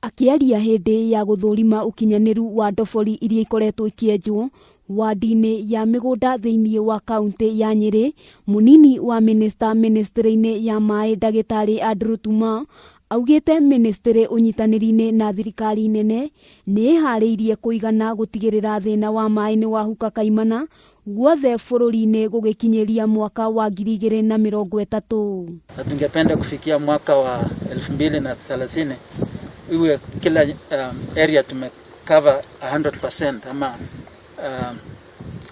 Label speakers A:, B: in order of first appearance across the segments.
A: Akĩaria hĩndĩ ya gũthũrima ũkinyanĩru wa ndobori iria ikoretwo ikĩenjwo wandi-inĩ ya mĩgũnda thĩinĩ wa kaunti ya Nyĩrĩ, mũnini wa mĩnĩsta mĩnĩstrĩ-inĩ ya maĩ ndagĩtarĩ Andrew Tuma augĩte mĩnĩstrĩ ũnyitanĩri-inĩ na thirikari nene nĩ ĩharĩirie kũigana gũtigĩrĩra thĩna wa maĩ nĩ wahuka kaimana guothe bũrũri-inĩ gũgĩkinyĩria mwaka wa 2030.
B: Na tungependa kufikia mwaka wa 2030 iwe kila area tumecover 100% ama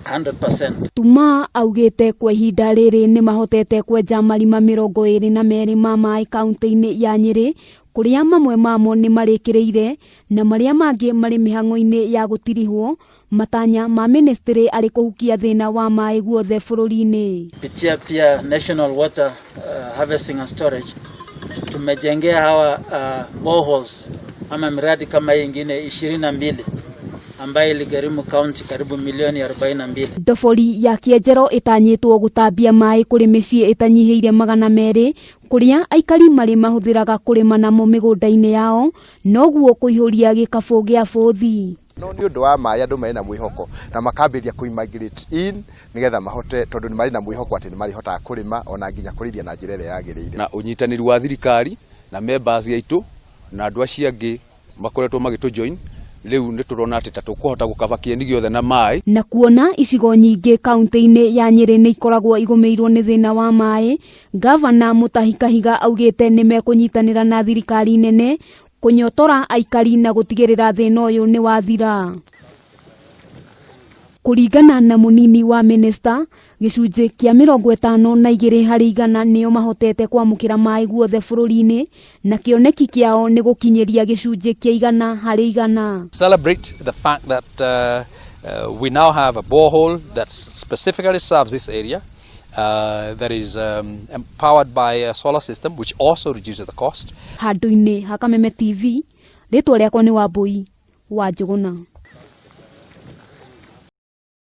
B: 100%.
A: Tuma augĩte kwa ihinda rĩrĩ nĩ mahotete kwenja marima 22 ma maĩ kaunti-inĩ ya Nyĩrĩ, kũrĩa mamwe mamo nĩ marĩkĩrĩire na marĩa mangĩ marĩ mĩhang'o-inĩ ya gũtirihwo. Matanya ma mĩnĩstrĩ arĩ kũhukia thĩna wa maĩ guothe bũrũri-inĩ.
B: Kupitia pia National Water Harvesting and Storage tumejengea hawa boreholes ama miradi kama hii ingine 22 ambayo iligharimu county karibu milioni 42.
A: Ndobori ya Kĩenjero ĩtanyĩtwo gũtambia maĩ kũrĩ mĩciĩ ĩtanyihĩire 200 kũrĩa aikari marĩ mahũthĩraga kũrĩma namo mĩgũnda-inĩ yao, noguo kũihũria gĩkabũ gĩa bũthi.
C: No nĩ ũndũ wa maĩ andũ marĩ na mwĩhoko na makambĩrĩria kũ migrate in nĩgetha mahote, tondũ nĩ marĩ na mwĩhoko atĩ nĩ marĩhotaga kũrĩma ona nginya kũrĩithia na njĩra ĩrĩa yagĩrĩire.
D: Na ũnyitanĩri wa thirikari na members aitũ na andũ acio angĩ makoretwo magĩtũ join, rĩu nĩ tũrona atĩ ta tũkũhota gũkaba kĩeni gĩothe na maĩ.
A: Na kuona icigo nyingĩ kaunti-inĩ ya Nyĩrĩ nĩ ikoragwo igũmĩirwo nĩ thĩna wa maĩ, Gavana Mutahi Kahiga augĩte nĩ mekũnyitanĩra na thirikari nene kũnyotora aikari na gũtigĩrĩra thĩna ũyũ nĩ wathira. Kũringana na mũnini wa mĩnĩsta, gĩcunjĩ kĩa 52% nĩo mahotete kwamũkĩra maĩ guothe bũrũri-inĩ, na kĩoneki kĩao nĩ gũkinyĩria gĩcunjĩ kĩa 100%.
E: Celebrate the fact that we now have a borehole that specifically serves this area, that is empowered by a solar system, which also reduces the cost.
A: Handũ-inĩ ha Kameme TV, rĩtwa rĩakwa nĩ Wambui wa Njũgũna.